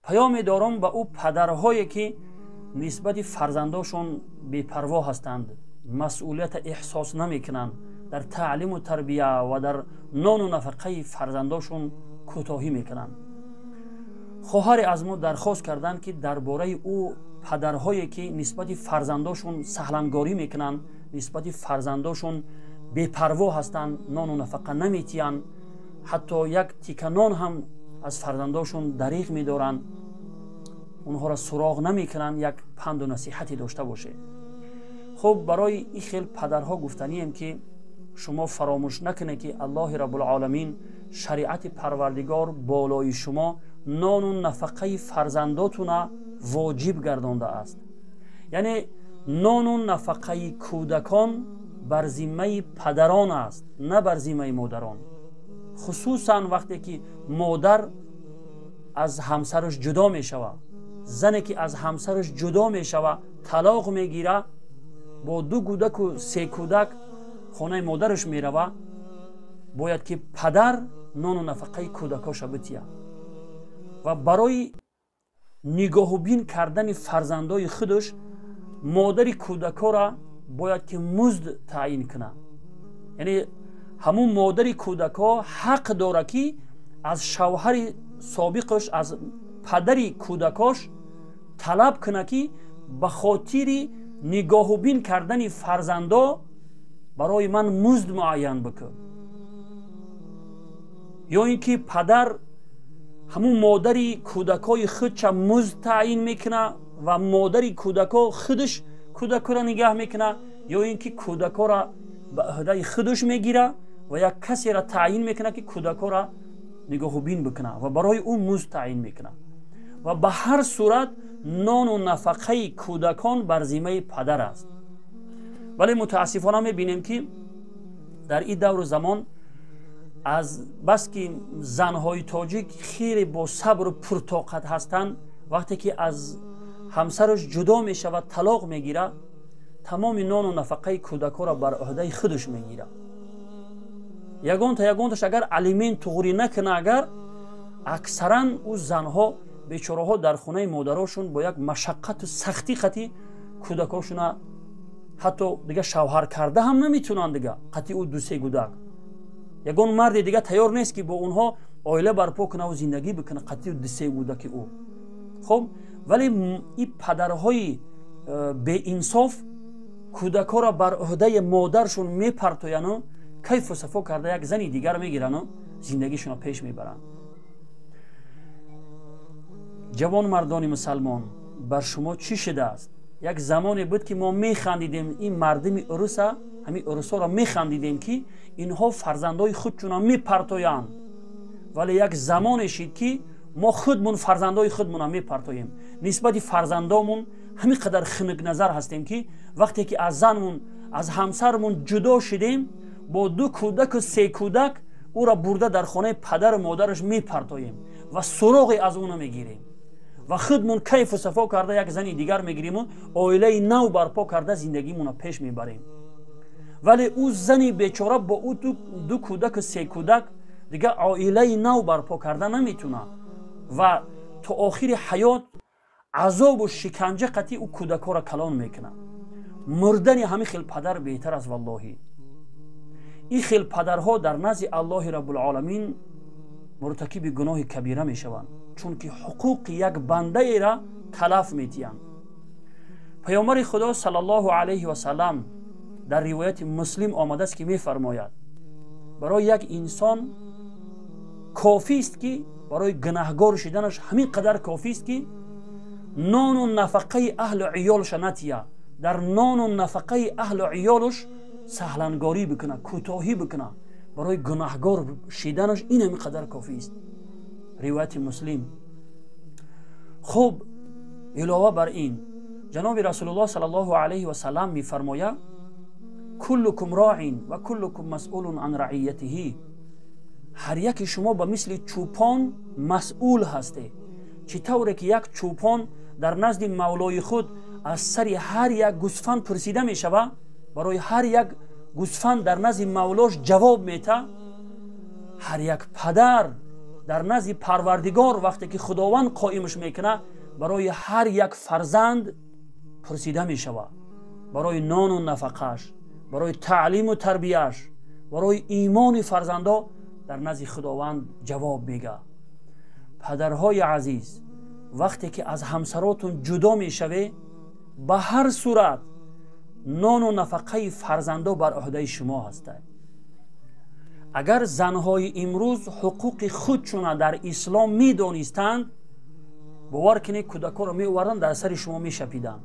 Паёме дорам ба ӯ падарҳое ки нисбати фарзандошон бепарво ҳастанд, масъулията эҳсос намекунанд, дар таълиму тарбия ва дар нону нафақаи фарзандошон кӯтоҳӣ мекунанд. Хоҳаре аз мо дархост карданд, ки дар бораи ӯ падарҳое ки нисбати фарзандошон саҳлангорӣ мекунанд, нисбати фарзандошон бепарво ҳастанд, нону нафақа наметиҳанд, ҳатто як тика нон ҳам аз фарзандошон дариғ медоранд, онҳоро суроғ намекунанд, як панду насиҳате дошта бошед. Хуб, барои ин хел падарҳо гуфтанием, ки шумо фаромӯш накунед, ки Аллоҳи Раббулъоламин, шариати Парвардигор болои шумо нону нафақаи фарзандотуна воҷиб гардондааст. Яъне нону нафақаи кӯдакон бар зиммаи падарон аст, на бар зиммаи модарон. Хусусан вақте ки модар аз ҳамсараш ҷудо мешавад, зане ки аз ҳамсараш ҷудо мешавад, талоқ мегирад, бо ду кӯдаку се кӯдак хонаи модараш меравад, бояд ки падар нону нафақаи кӯдакоша битиҳад ва барои нигоҳубин кардани фарзандои худаш модари кӯдакора бояд ки музд таъин кунад. Яъне ҳамун модари кӯдакҳо ҳақ дорад, ки аз шавҳари собиқаш, аз падари кӯдакош талаб кунад, ки ба хотири нигоҳубин кардани фарзандо барои ман музд муайян бикун. Ё ин ки падар ҳамун модари кӯдакҳои худша музд таъин мекунад ва модари кӯдакҳо худаш кӯдакҳоро нигаҳ мекунад, ё ин ки кӯдакҳоро ба ӯҳдаи худаш мегирад ва як касеро таъин мекунад, ки кӯдакҳоро нигоҳубин бикунад ва барои ӯ музд таъин мекунад. Ва ба ҳар сурат нону нафақаи кӯдакон бар зиммаи падар аст. Вале мутаассифона мебинем, ки дар ин давру замон аз бас ки занҳои тоҷик хеле бо сабру пуртоқат ҳастанд, вақте ки аз ҳамсараш ҷудо мешавад, талоқ мегирад, тамоми нону нафақаи кӯдакҳоро бар ӯҳдаи худаш мегирад. Ягонта ягонташ агар алимент туғрӣ накуна, агар аксаран ӯ занҳо бечораҳо дар хонаи модарошон бо як машаққату сахтӣ қати кӯдакҳошуна ҳатто дига шавҳар карда ҳам наметунанд. Дига қати ӯ дусе кӯдак ягон марде дига тайёр нест, ки бо онҳо оила барпо кунаву зиндагӣ бикуна қати дусе кӯдаки ӯ. Хуб, вале ин падарҳои беинсоф кӯдакҳоро бар ӯҳдаи модаршон мепартояну кайфу сафо карда як зани дигар мегирану зиндагишонро пеш мебаранд. Ҷавон мардони мусалмон, бар шумо чӣ шудааст? Як замоне буд, ки мо механдидем ин мардуми уруса, ҳамин урусҳоро механдидем, ки инҳо фарзандои худшонро мепартоянд. Вале як замоне шид, ки мо худмон фарзандои худмонро мепартоем. Нисбати фарзандомон ҳамин қадар хунукназар ҳастем, ки вақте ки аз занмон, аз ҳамсармон ҷудо шидем, бо ду кӯдаку се кӯдак ӯро бурда дар хонаи падару модараш мепартоем ва суроғе аз ӯ намегирем ва худмон кайфу сафо карда як зани дигар мегириму оилаи нав барпо карда зиндагимонро пеш мебарем. Вале ӯ зани бечора бо ӯ ду кӯдаку се кӯдак дигар оилаи нав барпо карда наметунад ва то охири ҳаёт азобу шиканҷа қатъи ӯ кӯдакҳоро калон мекунад. Мурдани ҳамин хел падар беҳтар аст, валлоҳӣ. Ин хел падарҳо дар назди Аллоҳи Раббулъоламин муртакиби гуноҳи кабира мешаванд, чунки ҳуқуқи як бандаера талаф метиҳанд. Паёмбари Худо саллаллоҳу алайҳи васалам дар ривояти Муслим омадааст, ки мефармояд: барои як инсон кофист, ки барои гунаҳгор шиданаш ҳамин қадар кофист, ки нону нафақаи аҳлу иёлша натия, дар нону нафақаи аҳлу иёлуш саҳлангорӣ бикунад, кӯтоҳӣ бикунад. Барои гунаҳгор шиданаш ин ҳамин қадар кофист. Ривояти Муслим. Хуб, илова бар ин ҷаноби Расулуллоҳ саллаллоҳу алайҳи васалам мефармояд: куллукум роин ва куллукум масъулун ан раиятиҳи. Ҳар яке шумо ба мисли чӯпон масъул ҳастед. Чӣ тавре ки як чӯпон дар назди мавлои худ аз сари ҳар як гӯсфанд пурсида мешавад, барои ҳар як гӯсфанд дар назди мавлош ҷавоб мета, ҳар як падар Дар назди Парвардигор вақте ки Худованд қоимаш мекунад, барои ҳар як фарзанд пурсида мешавад, барои нону нафақааш, барои таълиму тарбияш, барои имони фарзандо дар назди Худованд ҷавоб мега. Падарҳои азиз, вақте ки аз ҳамсаротун ҷудо мешаве, ба ҳар сурат нону нафақаи фарзандо бар ӯҳдаи шумо ҳастад. Агар занҳои имрӯз ҳуқуқи худшуна дар ислом медонистанд, бовар кунед, кӯдакҳоро меоварданд, дар сари шумо мешапиданд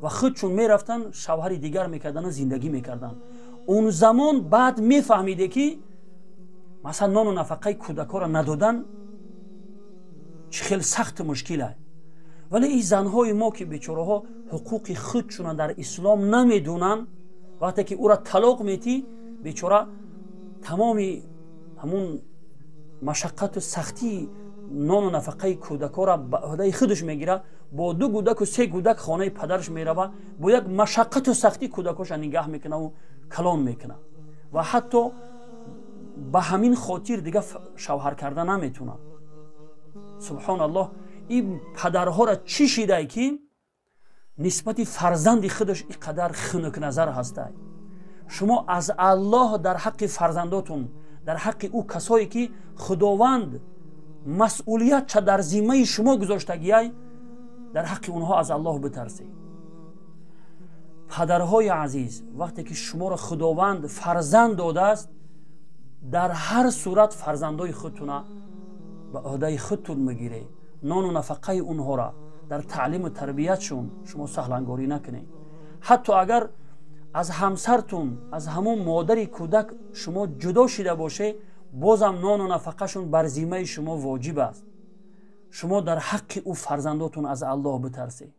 ва худшун мерафтанд, шавҳари дигар мекарданду зиндагӣ мекарданд. Он замон баъд мефаҳмиде, ки масалан нону нафақаи кӯдакҳоро надодан чӣ хел сахту мушкил аст. Вале ин занҳои мо, ки бечораҳо ҳуқуқи худшуна дар ислом намедонанд, вақте ки ӯра талоқ метӣ, бечора тамоми ҳамун машаққату сахтии нону нафақаи кӯдакҳоро ба ӯҳдаи худаш мегирад, бо ду кӯдаку се кӯдак хонаи падараш мерава, бо як машаққату сахтӣ кӯдакҳоша нигаҳ мекунаву калон мекунад ва ҳатто ба ҳамин хотир дига шавҳар карда наметунад. Субҳоналлоҳ, ин падарҳоро чӣ шидай, ки нисбати фарзанди худаш ин қадар хунукназар ҳастай? Шумо аз Аллоҳ дар ҳаққи фарзандотун, дар ҳаққи ӯ касое ки Худованд масъулиятша дар зиммаи шумо гузоштагиай, дар ҳаққи онҳо аз Аллоҳ битарсед. Падарҳои азиз, вақте ки шуморо Худованд фарзанд додааст, дар ҳар сурат фарзандои худтуна ба ӯҳдаи худтун мегиред. Нону нафақаи онҳоро дар таълиму тарбиятшон шумо саҳлангорӣ накунед. Ҳатто агар аз ҳамсартун, аз ҳамон модари кӯдак шумо ҷудо шида бошед, бозам нону нафақашон бар зиммаи шумо воҷиб аст. Шумо дар ҳаққи ӯ фарзандотун аз Аллоҳ битарсед.